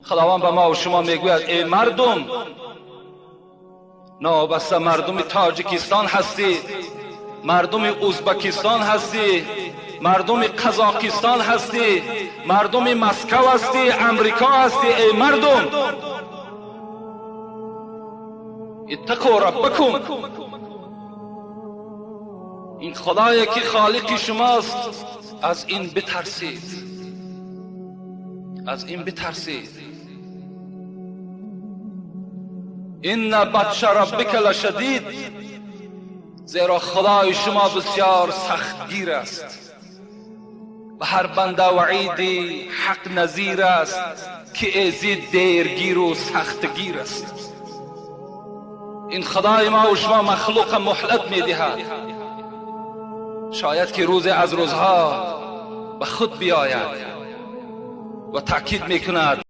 Худованд ба мо ва шумо мегӯяд: эй мардум, новобаста мардуми Тоҷикистон ҳастӣ, мардуми Ӯзбекистон ҳастӣ, мардуми Қазоқистон ҳастӣ, мардуми Москва ҳастӣ, Амрико ҳастӣ, эй мардум, иттақу раббакум. Ин Худое ки холиқи шумост, аз ин битарсед, аз ин битарсед. Инна батша раббика лашадид, зеро Худои шумо бисёр сахтгир аст, ба ҳар банда ваъиди ҳақ назир аст, ки эзид дергиру сахтгир аст. Ин Худои мо ва шумо махлуқа муҳлат медиҳад, шояд ки рӯзе аз рӯзҳо ба худ биёяд ва таъкид мекунад.